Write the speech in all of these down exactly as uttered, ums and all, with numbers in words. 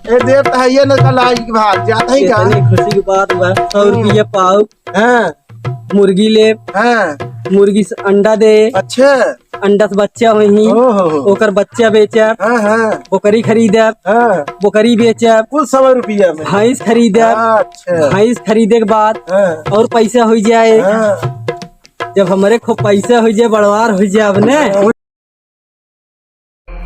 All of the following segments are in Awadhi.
ए, देव त है ये न कल आई के भाग जात है का? इतनी खुशी की बात बा, सौ हम्म। रुपया पाव। हाँ। मुर्गी ले। हाँ। मुर्गी से अंडा दे। अच्छा। अंडा से बच्चा होई। ओहो। ओकर बच्चा बेचब। हाँ, हाँ। बोकरी खरीदब। हाँ। बोकरी बेचब। कुल सौ रुपया में? भैंस खरीदब। अच्छा। भैंस खरीदे के बाद हाँ। और पैसा हो जाए। हाँ। जब हमरे खूब पैसा हो जाए, बड़वार हो जाए अपने। हाँ।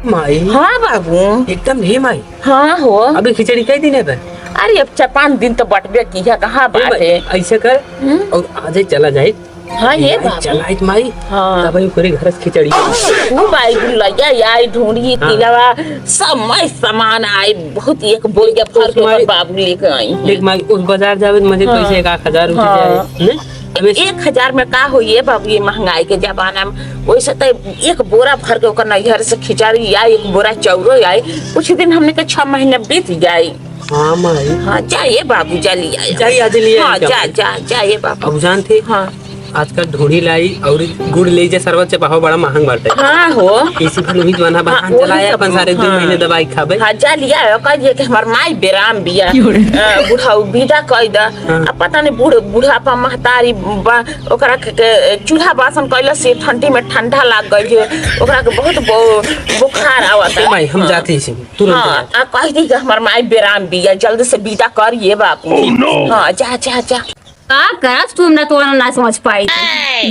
माई। हाँ बाबू। एकदम हे माई। हाँ हो। अभी खिचड़ी कई दिन है बे? अरे अब चार पाँच दिन तो बटबे की है, कहाँ ए माई, बाटे? ऐसे कर हम्म? और आजे चला जाए। हाँ, ये ले आई बाबू। चला आई माई। हाँ। तब ओकरे घर से खिचड़ी। ओ माई, गुलैया आई, ढूंढी, हाँ। तिलवा, सब माई सामान आई, बहुत एक बोरिया भर के माई, ओकर बाबू लेके आई हैं। देख माई, उस बाजार जावे तो मुझे हाँ। पैसे एक आध हजार उठ हाँ। जाए, नहीं? अबे एक हजार में का होई ए बाबू, ये महंगाई के जमाना में? वैसे तो एक बोरा भर के ओकर नैहर से खिचड़ी आई, एक बोरा चौरो आई, कुछ दिन हमने के छह महीने बीत जाई। हाँ माई। हाँ, जा ए बाबू, जा लिया। जा, आज लिया हाँ, जा। जा, जा, जा ए बाबू। अब जानते हाँ। आजकल ढूंढी लाई और गुड़ ले जे सरवा चपाहो बड़ा महंग बाटे। हाँ हो। इसी भर वही जमाना बा, हाँ, धान वही चलाए सब, अपन सारे दो हाँ। महीने दवाई खाबे। हाँ, जा लिया, कह दिए कि हमार माई बेराम बिया। क्यों रे? अ, बुढ़ऊ विदा कह द। हाँ। अब पता नहीं बूढ़-, बुढ़ापा महतारी बा, ओकरा के, के चूल्हा बासन कैला से ठंडी में ठंडा लाग गई जे, ओकरा के बहुत बो-, बुखार आवत ए है। माई, हम हाँ। जाते ही से, तुरंत हाँ, जाते। आ कह दी कि हमार माई बेराम बिया, जल्दी से विदा कर ए बाबू। Oh, no! हाँ, जा, जा, जा। का करस तू, हमरा तो ना समझ पाई।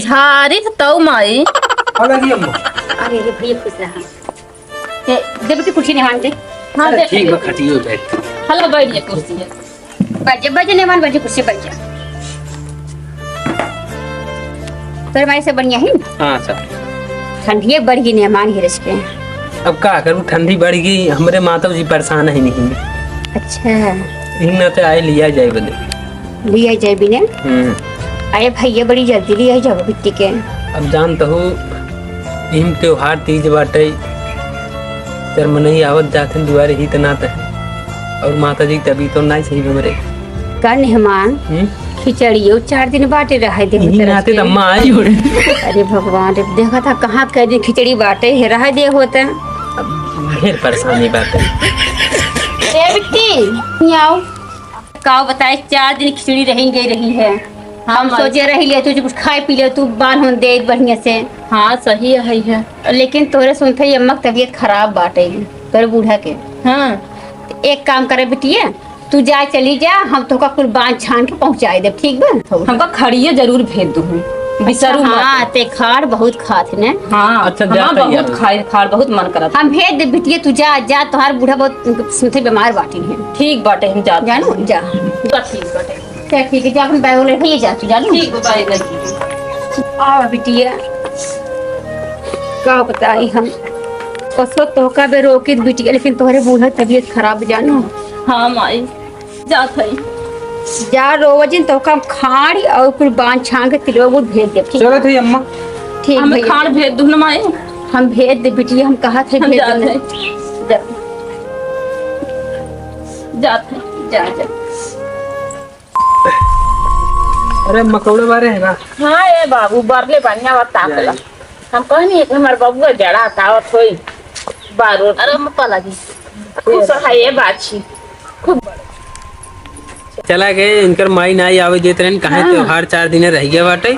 झारी तो तऊ माई। अलग ही अम्मा। अरे रे भैया, खुश रहा। ए, दे बेटी, कुर्सी निहान दे। हाँ, अरे दे ठीक बेटी। बा, खटियो बैठ। हलो, बैठ जा कुर्सी पे। बैठ जा, बैठ जा, मेहमान, बैठ जा, कुर्सी बैठ जा। तोर माई से बढ़िया है? हाँ, सब। ठंडिये बढ़ गई, मेहमान ही रच के। अब का करूँ, ठंडी बढ़ गई, हमरे माता जी परेशान है नहीं। अच्छा। इन्ना ते आए लिया जाए बदे। लिया जाए बिने? हम्म। अरे भैया, बड़ी जल्दी लिया जाओ बिट्टी के। अब जानत हो, इम त्योहार तीज बाटे, चार मनई आवत जात हैं दुआरे, हित नात है। और माता जी की तबीयत तो नाई सही हमरे। का मेहमान? हम्म? खिचड़ियो चार दिन बाटे रहे दे यही होते नाते रस्ते। त अम्मा आई हो रे। अरे भगवान रे, देखा था कहाँ कै दिन खिचड़ी बाटे है, रहे दे होते। अब ढेर परेशानी बाटे। ए बिट्टी, यहाँ आओ। का बताए, चार दिन खिचड़ी रही गई रही है। हाँ, हम माई। सोचे रही ले, तू कुछ खाए पी ले, तू बान हम दे बढ़िया से। हाँ, सही है, है। लेकिन तोरे सुनते ही अम्मा की तबीयत खराब बाटे, तोरे बूढ़ा के। हाँ। एक काम करे बिटिया, तू जा, चली जा, हम तोहका कुल बांध छान के पहुँचाए देब, ठीक बा? हमका खड़िया जरूर भेज दू, अच्छा, बिसरू मत। हाँ, ते खाड़ बहुत खात है ना? हाँ, अच्छा, हम जाता ही बहुत है। खाए, खाड़ बहुत मन करत। हम भेज देब बिटिया, तू जा, जा, तोहार बूढ़ा बहुत सुनते बीमार बाटी है। ठीक बाटे, हम जात जानो, हई। जा। जा, ठीक बाटे। चल, ठीक है, जा, अपन बैग लेके ये जा, तू जानो। ठीक बा, bye, bye। आवा बिटिया, का बताई हम, कसो तोहका बे रोकित बिटिया, लेकिन तोहरे बूढ़ा तबीयत खराब जानो। हाँ माई, जात हई। जा रोवजिन, तोहका हम खाड़ और कुल बांध छान के तिलवा गुड़ भेज देब, ठीक? चलत हई अम्मा। ठीक हम भैया। खाड़ भेज दू न माई। हम भेज दे बिटिया, हम कहा थे हम भेज जात दे। हई। जा। जात हई, जा, जा। अरे मकौड़े बारे है का? हाँ ए बाबू, बरले बढ़िया बा, ताक ला। जाई। हम कहनी एक हमार बबुआ जड़ा तावत होई बारो। अरे हम पला जी। खुश रहा ए बाछी। खूब बड़। चला गए, इनकर माई नाई आवे देत रहन, काहे हाँ। त्योहार चार दिन रह गया बाटे,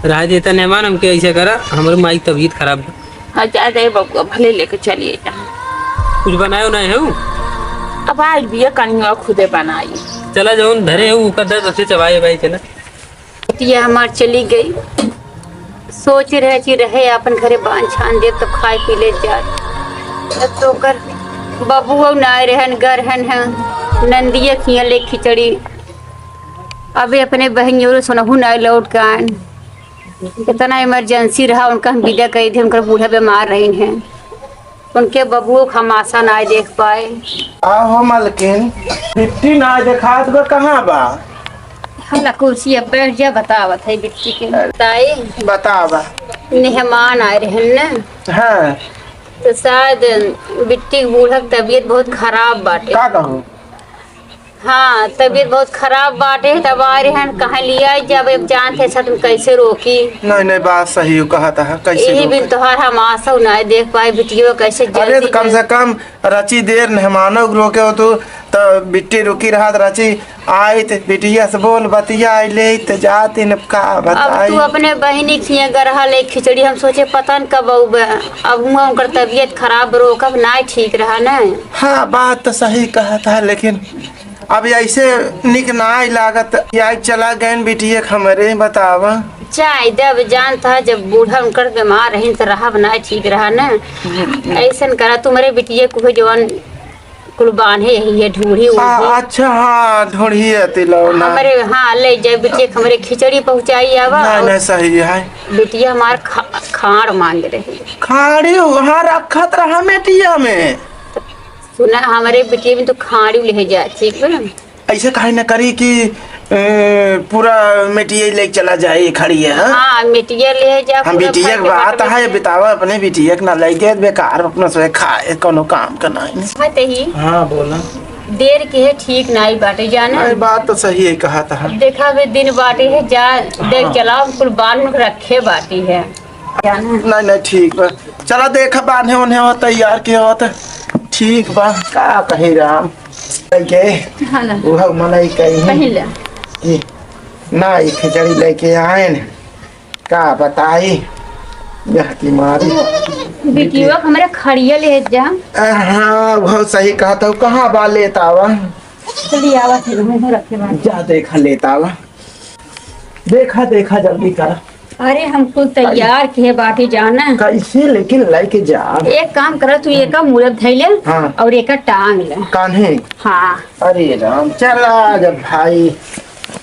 रह देता मेहमान, हमके ऐसे करा, हमरे माई तबीयत खराब बा। हाँ, जा जाए बबुआ, भले लेके चलिए जा। कुछ बनायो नहीं है? अब आज बिया कनिया खुदे बनाई। चला जौन धरे हो, ओकर दर्द से चबाए भाई, चला। बिटिया हमार चली गई, सोच रहे कि रहे अपन घरे बांध छान देब तो खाए पी ले जात। अब तो ओकर बबुआ ना रहन, गरहन है, नंदिया खिया ले खिचड़ी। अबे अपने बहन जोरो सोनहु ना लौट के आन। इतना emergency रहा, उनका हम विदा कर दे, उनकर बूढ़ा बीमार रही हैं। उनके बबुओ का हम आसा ना देख पाए। आहो मालकिन, बिट्टी ना देखात बा, कहाँ बा? हला कुर्सी अब बैठ जा, बतावत है बिट्टी के। ताई, बतावा। मेहमान आए रहे न। हाँ। तो शायद बिट्टी के बूढ़ा के तबीयत बहुत खराब बाटे। का कहूँ? हाँ, तबीयत बहुत खराब बाटे, तब आ रहे हैं, कहाँ लिया जब, अब जानते हैं, साथ में कैसे रोकी? नहीं, नहीं, बात सही हो, कहा था, कैसे यही रोकी? बिन तोहार हम आसा नहीं देख पाए, बिटियो कैसे अरे, जल्दी तो कम से कम रची देर मेहमानों को रोके हो तो तो बिट्टी रुकी रहत रहची, आइत बिटिया से बोल बतिया ले त जात इन। अब का अब बताई? तू अपने बहिनी खिए गरहा ले खिचड़ी, हम सोचे पता न कब अउबे। अब हुआ उनकर तबीयत खराब रो, कब नाय ठीक रहा न। हाँ, बात तो सही कहत है, लेकिन अब ऐसे निक नाय लागत। आई चला गए बिटिया के हमरे, बतावा। जाए दे, अब जानत है जब बूढ़ा उनकर बीमार रही तो रहब नाय ठीक रहा न। ऐसन करा तुम्हरे बिटिया को जवन कुल बान्हे यही है, ढूढ़ी हाँ, उढ़ी। अच्छा, हाँ, ढूढ़ी है तिलौना। हमरे, हाँ, ले जाए बिटिया के हमरे खिचड़ी पहुँचाई आवा। नहीं, और नहीं, सही है। बिटिया हमार खा-, खाड़ मांग रही। खाड़ी वहाँ रखत रहा मेटिया में। सुना, हमरे बिटिया में तो खाड़ी ले जा, ठीक बा? ऐसे काहे न करी कि, ए, पूरा मेटिया ले चला जाए, खड़ी है, हाँ? हाँ, मेटिया ले जा, हम पूरा बिटिया भर के के बात बाहर है, में। बितावा अपने बिटिया के ना लेके बेकार अपना से खाए, कोनो काम का नहीं। बात ही। हाँ, बोला। देर के है, ठीक नाई बाटे, जाना। नहीं, बात तो सही है, कहा था। देखा बे, दिन बाटे है, जा, देख हाँ। चलाओ, कुल बांध के रखे बाटी है। नहीं, नहीं, ठीक बा। चला देखा, बांधे ओन्हे हो, तैयार के हो त ठीक बा। का कही राम, के हाँ ना। उह मनई कही पहिला। कि ना, ई खिचड़ी लेके आएन, का बताई, यह की मारी। बिटिया हमरे खड़िया ले जा। आ, हाँ, बहुत सही कहत हो। कहाँ बा, लेत आवा। चली आवा, फिर हम रखे बाटी। जा देखा, लेत आवा। देखा, देखा, जल्दी करा। अरे, हम कुल तैयार किहे बाटी जाना। कैसे लेकिन लेके जा? एक काम करा, तू एका मूरत धइले हाँ। और एका टांग ले। कान्हे? हाँ। अरे राम, चला जब भाई।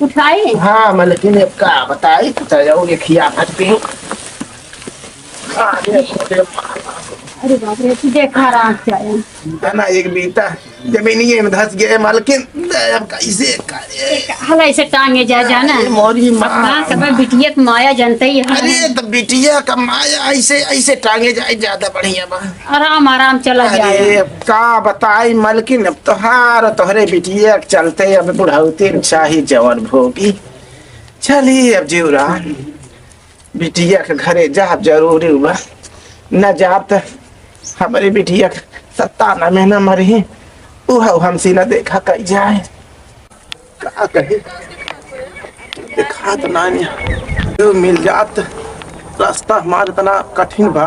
उठाई? हाँ, मलकिन, अब का बताई, तू तो जाओगे खिया फट पे। अरे, अरे बाप रे, तू देखा राम से आया। तना एक बीता जमीनिये में धस गए, मलकिन। अब कैसे करे? हला ऐसे टांगे जा, जाना। अरे, मोरी माँ। हाँ, सब बिटिया के माया जानते ही है। अरे, तो बिटिया का माया ऐसे, ऐसे टांगे जाए, ज्यादा बढ़िया बा। आराम, आराम चला जाए। अरे, का बताई, मलकिन, अब तोहार, तोहरे बिटिया के चलते अब बुढ़ौती में चाही जवन भोगी। चली अब जीवरा। बिटिया के घरे जाब जरूरी बा, न जाब त हमरे बिटिया के सत्ता न में न मरही, उह हमसे न देखा कई जाए। का कही, देखात नानी, जो मिल जात, रास्ता हमार इतना कठिन बा,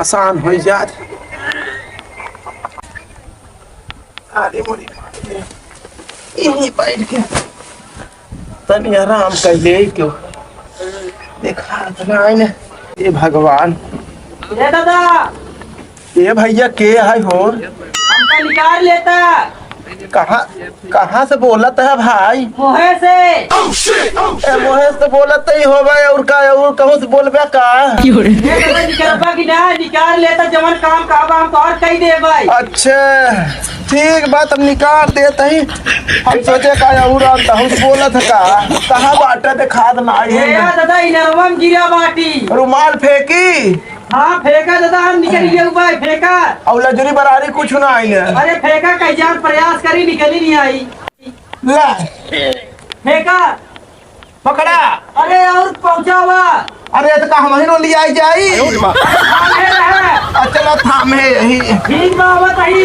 आसान हो जात। अरे मोरी माई, यहीं बैठ के तनी आराम कर ले क्यों? देखा तो ना आइने। ए भगवान। ए दादा। ए भैया, के है हो? हमका निकाल लेता। कहाँ, कहाँ से बोलत है भाई? मोहे से। ए, मोहे से बोलत ही होबे, और का, और कहूँ से बोलबे का? ए दादा, निकलबा कि ना? निकाल लेता, जवन काम का बा, हम तोहर कई देबे। अच्छा। ठीक बा, तब निकाल देत ही। हम सोचे का अउर हम तहुस बोलत ह का? कहाँ बाटे देखात ना आई ए है। दादा, इनरवा में गिरा बाटी। रुमाल फेंकी? हाँ, फेंका दादा, हम निकल गए ऊपर, फेंका। अउर लजुरी बरारी कुछ ना आई है। अरे फेंका, कहीं जान प्रयास करी, निकली नहीं आई। ला। फेंका। पकड़ा। अरे अउर पहुँचावा। अरे तो का हमही नो लियाई जाई? थामे रहे। आ, चला थामे यही। ठीक बा, आवत ही।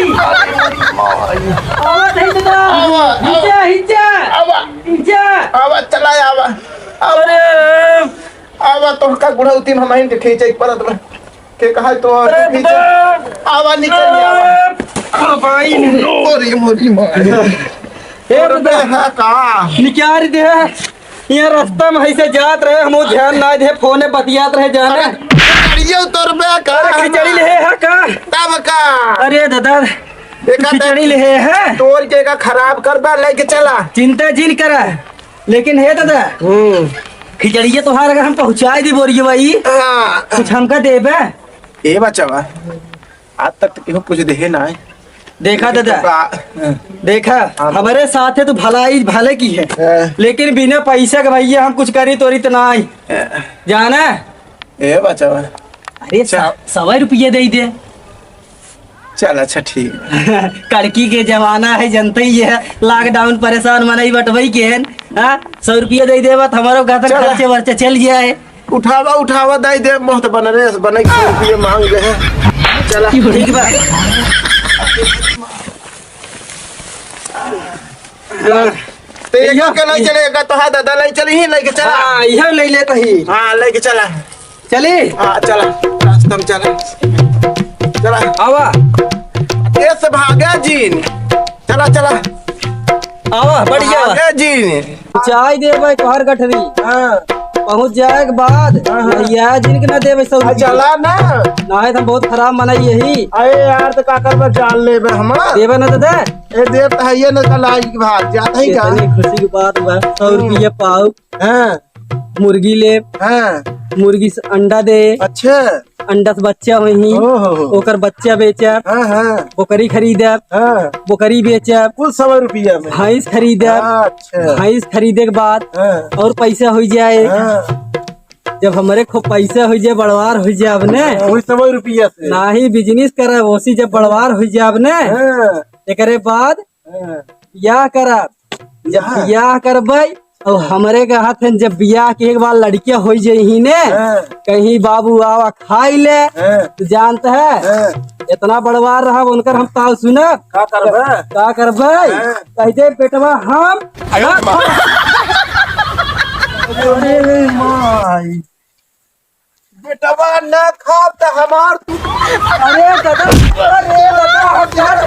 आवत ही तो। आवा, आवा। हिंचा, हिंचा। आवा। हिंचा। आवा, चला आवा। आवा। अरे। आवा, तोहका बुढ़ौती में हमहिन के खींचे के परत बा। के कहा तो अरे खींचे। बा। आवा, निकल आवा। अरे भाई। अरे मोरी माँ। ए अरे बा। बे, हाँ का? निकाल दे। यहाँ रास्ता में ऐसे जात रहे, हम ध्यान ना दे, फोने बतियात रहे जाने। अरे, गाड़ियों तोर बे का? अरे, खिचड़ी ले है का? तब का? अरे दादा, देखा तू खिचड़ी ले है? तोड़ के का खराब कर बा, लेके चला। चिंता जिन करा, लेकिन हे दादा, हम्म। खिचड़िया तोहार अगर हम पहुँचाए दी बोरिया भाई, हाँ। कुछ हमका देबे? ए बचवा, आज तक तो केहू कुछ देहे ना है। देखा लेकिन दादा, तोका देखा, हाँ। हमारे साथ है तो भलाई भले की है, हाँ। लेकिन बिना पैसा के भैया हम कुछ करी तोरी तो ना आई। हाँ। जाना? ए बचावा। अरे चल। सौ, सौ रुपये दे दे। चल अच्छा ठीक। कड़की के जमाना है, जनते ही है, lockdown परेशान मनई बटवई के है। हाँ, सौ रुपये दे दे, बात हमारो घर तक चल। खर्चे वर्चे चल गया है। उठावा, उठावा, दाई दे, मोहत बन रे, बने के रुपये मांग ले है। चला। ठीक बा। तो एक के नहीं चले, एक तो हाँ दादा नहीं चली ही, लेके चला। हाँ, यह ले लेता ही। हाँ, लेके चला। चली? हाँ, चला। रास्ता में चला। चला। आवा। तेज से भागा जिन। चला, चला। आवा, बढ़िया। भागा जिन। जाए दे भाई तोहर गठरी। हाँ। पहुँच जाए के बाद, हाँ, हाँ। भैया जिन के ना देवे सौ आ, रुपया। चला ना। ना है, हम बहुत खराब मनई यही। अरे यार, तो का करबा, जान लेबे हमार। देबे ना दादा। ए, देव तो है ये ना, कल आई के भाग जात है ये का? तनी खुशी की बात बा, सौ हम्म। रुपया पाव। हाँ। मुर्गी ले। हाँ। मुर्गी से अंडा दे। अच्छा। अंडा से बच्चा होई। ओ हो हो। ओकर बच्चा बेचब। हाँ, हाँ। बकरी खरीदब। हाँ। बकरी बेचब। कुल सौ रुपया में। भैंस खरीदब। अच्छा। भैंस खरीदे के बाद हाँ। और पैसा हो जाए। हाँ। जब हमरे खूब पैसा हो जाए, बड़वार हो जाए अपने। हाँ, वही सौ रुपया से। नाही business करब, ओसी जब बड़वार हो जाए अपने। हाँ। एकरे बाद हाँ। बियाह करब। जब बियाह? बियाह करबै, और हमरे कहत हन, जब बियाह के एक बार लड़किया हो जइही ने, हाँ। कहीं बाबू आवा खाई ले, हाँ। तो जानत है, हाँ। इतना बड़वार रहब, उनकर हम ताव सुनब। का करबै? का करबै? हाँ। कह दे, "बेटवा, हम" आयो ना माँ। अरे माई। बेटवा ना खाब त हमार तू। अरे दादा, अरे दादा, हम जान,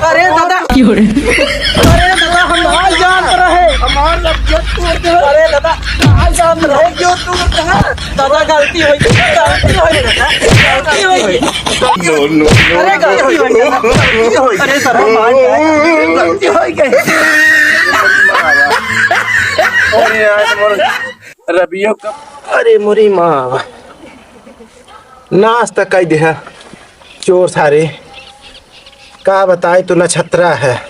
अरे दादा, क्यों रे? अरे दादा, हम ना जानत रहे। हमार अब जो तू अरे दादा, ना जानत रहे, जो तू कहा। दादा, गलती हो गई, गलती हो गई दादा, गलती हो गई। No, no, no, अरे गलती हो गई दादा, गलती हो गई। अरे सर, हम मान गए, गलती हो गई। अरे यार, मोर रबियो का, अरे मोरी माँ, नाश त कई देहा चोर सारे। का बताई तू, नक्षत्रा है,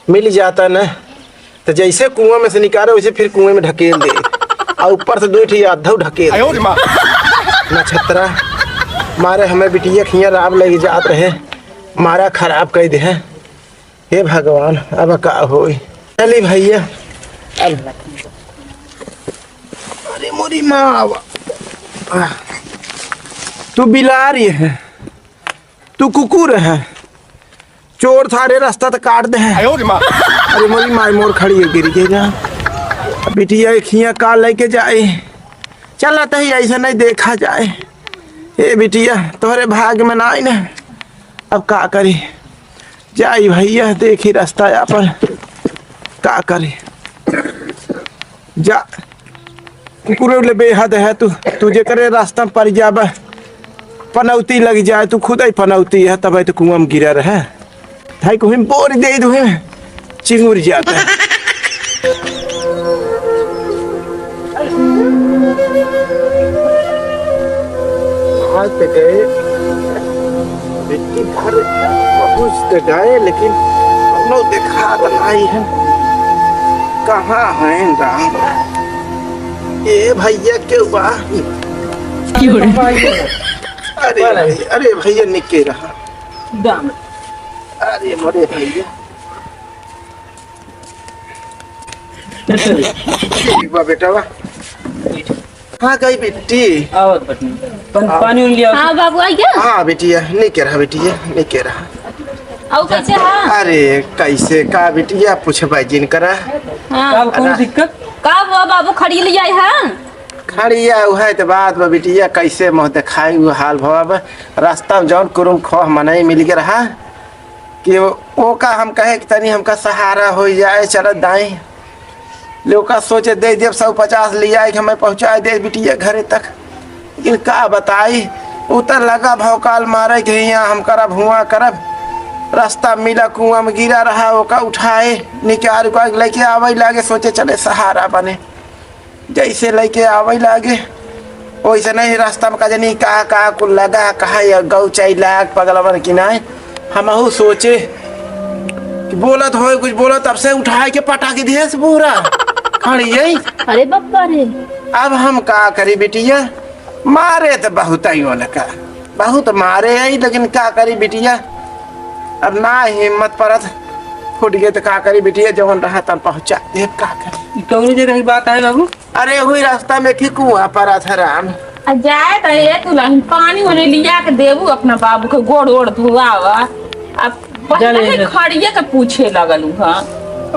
मिल जाता न तो जैसे कुआं में से निकाले वैसे फिर कुएं में ढकेल दे, और ऊपर से दो ठी अद्धौ ढकेल आयो दे। रे माँ। नक्षत्रा मारे हमें बिटिया खिया राम लग जात रहे, मारा खराब कई देहे। हे भगवान, अब का होई? चली भैया, अब अरे मोरी माँ, आवा। आ, तू बिलारी है, तू कुकुर है, चोर थारे रास्ता तो काट दे है। आयो रे माँ। अरे मोरी माई मोर खड़ी है, गिर के जा। बिटिया एक हिया का लेके जाए, चला तही ऐसा नहीं देखा जाए। ए बिटिया, तोहरे भाग में ना आई ना, अब का करी? जाई भैया, देखी रास्ता आपन, का करी? जा, कुकुर ले बेहद है तू, तू जेकरे रास्ता में पड़ जाबा, पनौती लग जाए, तू खुद ही पनौती है, तब तो कुआं में गिरा रहे। भाई को हम बोर दे दू है। चिंगुर जाता है। आज तो गए, बेटी घर पहुँच तो गए, लेकिन कौनो देखात नहीं है। कहाँ है राम? ए भैया, क्यों बा? क्यों रे? अरे भाई, अरे भैया, निके रहा। अरे मोरे भैया। ठीक बा बेटा बा। हाँ गई बिट्टी। आवत बटनी। पन-, पानी उन लिया। हाँ बाबू, आई गया? हाँ बिटिया, निके रहा बिटिया, निके रहा। अउ कैसे हा? अरे कैसे का बिटिया, पूछबा जिन करा। हाँ। का, कौन अरे। दिक्कत? का हुआ बाबू, खड़ी ले आई हा? खड़िया उहे त बात बा बिटिया, कैसे मुँह देखाई उ हाल भवा बा। रास्ता में जौन कुरुम खोह मनई मिल के रहा कि ओका हम कहे कि तनी हमका सहारा होइ जाए, चलत दाई। ले ओका सोचे दे देब सौ पचास ले आए कि हमें पहुँचाए दे बिटिया घरे तक। लेकिन का बताई, उ त लगा भौकाल मारे के हियाँ हम करब, हुआँ करब। रास्ता मिला, कुआं में गिरा रहा, ओका उठाए, निकाल उकाल के लेके आवे लागे, सोचे चले सहारा बने। जैसे लइके आवै लागे, ओइसे नहीं रास्ता में का जानी का, का कुल लगा, कहा या गौ चाई लाग पगलवन की नाय। हमहू सोचे कि बोलत होए, कुछ बोलत, तब से उठाए के पटा के दिए से पूरा। खड़ी यही। अरे बप्पा रे। अब हम का करी बिटिया, मारे त बहुत आई उनका, बहुत मारे आई, लेकिन का करी बिटिया, अब ना हिम्मत परत, फूट गए त का करी बिटिया, जवन रहा तन पहुँचा दे, का करी। ई कौनी जगह की बात है बाबू? अरे वही रास्ता में कि कुआं परत है राम। आ जाए त ए दुल्हन, पानी ओने लिया के देबू अपना बाबू के, गोड़ ओड़ धोआवा। अब पहले जा ले, ही जा। खड़िए के पूछे लगलू, हाँ।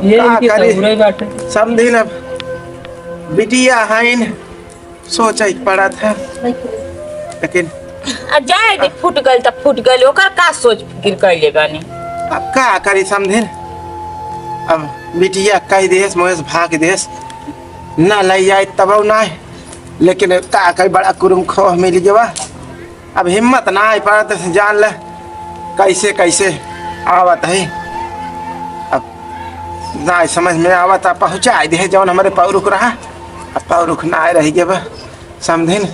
ये का इनके करी? सहुरे बाटे। समझी ना, बिटिया हईन, सोचे के पड़त है। लेकिन आ जाए दे, फूट गइल त फूट गइल, ओकर का सोच फिकिर कइले बानी? अब का करी समधिन, अब बिटिया कह देस, मोहेस भाग देस, ना लई जाए तब ना, लेकिन का करी, बड़ा कुरुम खोह मिल गवा। अब हिम्मत ना आई पड़त, जान ले कैसे कैसे आवत है। अब ना समझ में आवत, अब पहुँचाई दे जौन हमरे पौरुख रहा, अब पौरुख ना रह गवा। समधिन,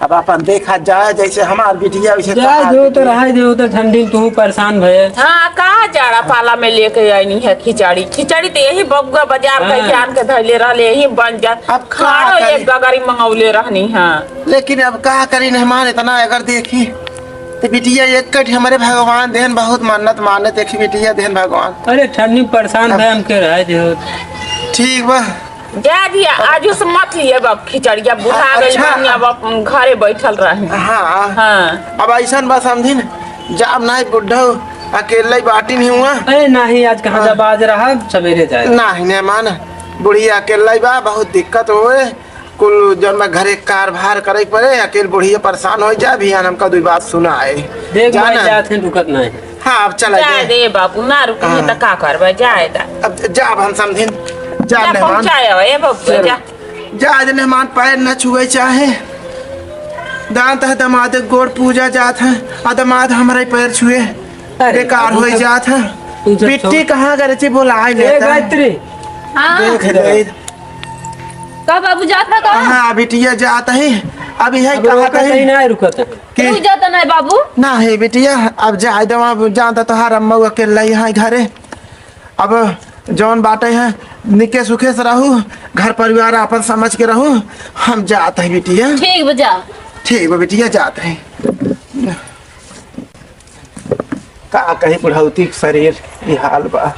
अब अपन देखा जाए, जैसे हमार बिटिया वैसे जा तोहार जो तो बिटिया। रहाई दे, तो ठंडी में तू परेशान भये। हाँ, कहाँ जाड़ा पाला में लेके आईनी है खिचड़ी? खिचड़ी तो यही बबुआ बाजार हाँ। कह के आन के धैले रहले, यही बन जा। अब का खाड़ो करी? एक गगरी मंगौले रहनी है। लेकिन अब का करी मेहमान, इतना अगर देखी तो बिटिया एक कट हमरे भगवान देहन, बहुत मन्नत माने देखी बिटिया देहन भगवान। अरे ठंडी में परेशान अब भये, हमके रहाई दे। ठीक बा। जा दिया, आज उस मत लिए बाप खिचड़िया, बुढ़ा गई अच्छा। बानी, अब अपन घरे बैठल रही। हाँ। हाँ। अब ऐसन बा समधिन, जाब नाहीं बुढ़ऊ, अकेले बाटी नहीं हुआ। अरे नाहीं, आज कहाँ हाँ। जाब, आज रहा, सवेरे जाए। नाहीं, मेहमान, बुढ़िया अकेले बा, बहुत दिक्कत होए, कुल जौन बा घरे कारभार करे के पड़े, अकेल बुढ़िया परेशान हो जा, भी हमका दुई बात सुनाए। देख जा भाई, ना। जात हैं, रुकत नाहीं। हाँ, अब चला जाए जाए। दे बाबू, ना रुकी है हाँ। त का करबे, जाए दा। अब जा, अब हम समधिन, जा जा मेहमान। पहुँचाए हो, ए बाबू, चल। जा। जा आज मेहमान पैर न छुए चाहे। दान तह दमाद गोड़ पूजा जात है, आ दमाद हमरे पैर छुए अरे, बेकार तू होई सब, जात है। तू सब बिट्टी छोड़। कहाँ करे ची बोलाए ए लेता है। गायत्री। हाँ। देख ले। का बाबू जात है का? हाँ, बिटिया जात है। अब यही अब कहा रोकत है। ही ना रुकत है। कि रुक जाता ना बाबू। ना है बिटिया, अब जाए दवा, अब जानता तोहार अम्मा अकेला ही है घरे। अब जौन बाटे है, निके सुखे से रहू, घर परिवार आपन समझ के रहू। हम जात है बिटिया। ठीक बा, जा। ठीक बा बिटिया, जात है। का कही बुढ़ौती के शरीर, ई हाल बा।